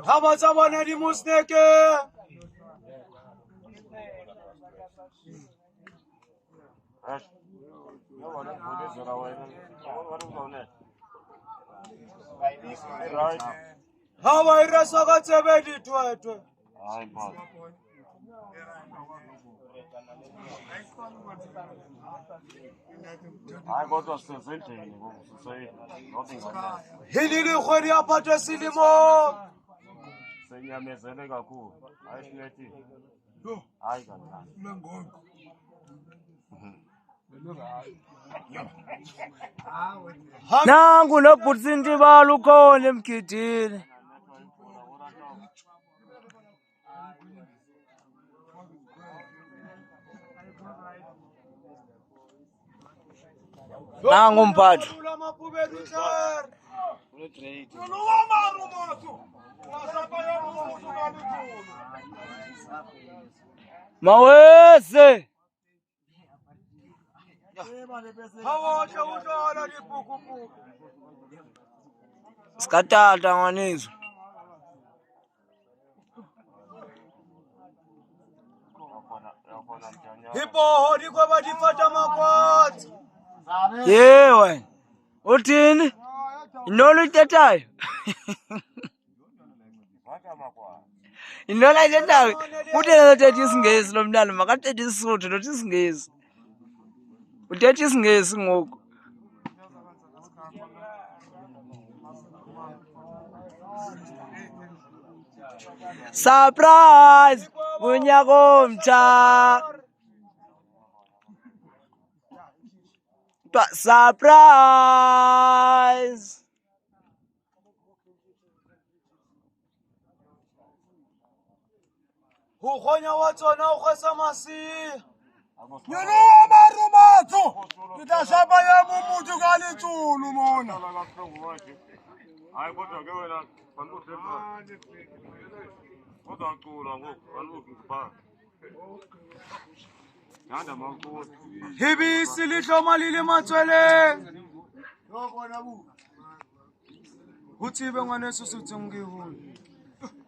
Thaba tsa bona di mo sneke. Ha ba ira sa ka tsebe dithwethwe. Hayi kodwa sisendlini ngoku sisenoba inganele. Hilile kgwedi ya Phatwe selemong. Senyamezele kakhulu. Hayi sinethile. Hayi kancane. Nangu nobhut'Sintibala ukhona emgidini. Nangu umphatho. Mawese. Sikatata ngwaneso. Dipoho di kweba di fata makwatsi. Ye wena. Uthini? Yintoni uyithethayo? Yintoni ayithethayo? Kutheni ethetha isiNgesi lo mntana? Makathethe isiSuthu not isiNgesi. Uthetha isiNgesi ngoku. Surprise! Unyaka omtsha. Surprise! Ho kgonya wa tsona o kgwesa masia. Nyoloha maru matsho, ke tla shapa ya mo motho ka letsolo mona. Hayi kodwa ke wena kodwa cula ngoku fanele Thanda mawucula. Ibisi lihloma lile matsweleng. Ho tsebe ngwaneso se tsong ke hole.